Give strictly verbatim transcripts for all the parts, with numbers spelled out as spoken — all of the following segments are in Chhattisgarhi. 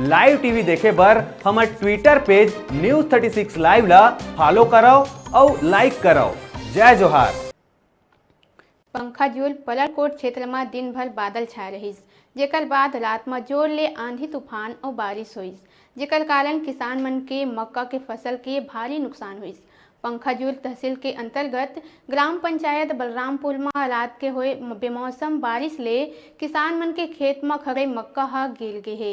Live T V देखे बर हमर Twitter page News thirty six Live ला follow करव अउ like करव। जय जोहार। पंखाजूल पलरकोट क्षेत्र म दिन भर बादल छाए रहिस, जेकर बाद रात म जोर ले आंधी तूफान अउ बारिश होइस, जेकर कारण किसान मन के मक्का के फसल के भारी नुकसान होइस। पंखाजूल तहसील के अंतर्गत ग्राम पंचायत बलरामपुर म रात के होए बेमौसम बारिश ले किसान मन के खेत म खड़े मक्का ह गिर गे हे,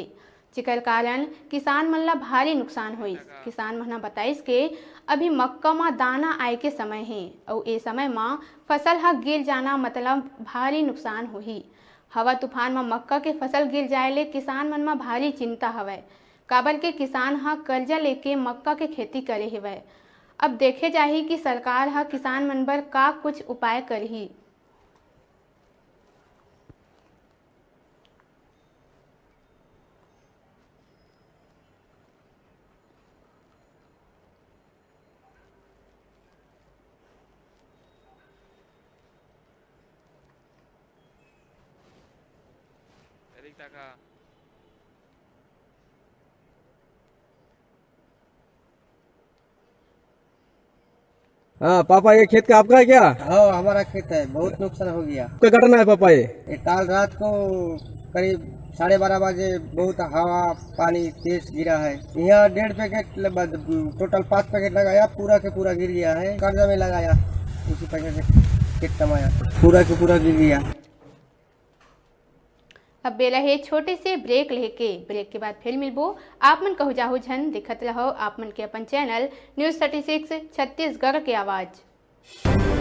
जेकर कारण किसान मन ला भारी नुकसान होइस। किसान मन ह बताइस के अभी मक्का म दाना आए के समय हे अउ ए समय म फसल ह गिर जाना मतलब भारी नुकसान होही। हवा तूफान म मक्का के फसल गिर जाए ले किसान मन म भारी चिंता हवय, काबर के किसान ह कर्जा लेके मक्का के खेती करे हेवय। अब देखे जाही कि सरकार ह किसान मन बर का कुछ उपाय करही। हाँ पापा, ये खेत का आपका है क्या? हाँ, हमारा खेत है, बहुत नुकसान हो गया। क्या घटना है पापा ये? ये काल रात को करीब साढ़े बारह बजे बहुत हवा पानी तेज गिरा है। यहाँ डेढ़ पैकेट ल-, ब-, टोटल पाँच पैकेट लगाया, पूरा के पूरा गिर गया है। कर्जा में लगाया, उसी पैकेट से खेत कमाया, पूरा के पूरा गिर गया। अब बेला हे छोटे से ब्रेक लेके, ब्रेक के बाद फिर मिलबो। आप मन कहू जाहू झन, देखत रहो आप मन के अपन channel news thirty six Chhattisgarh के आवाज़।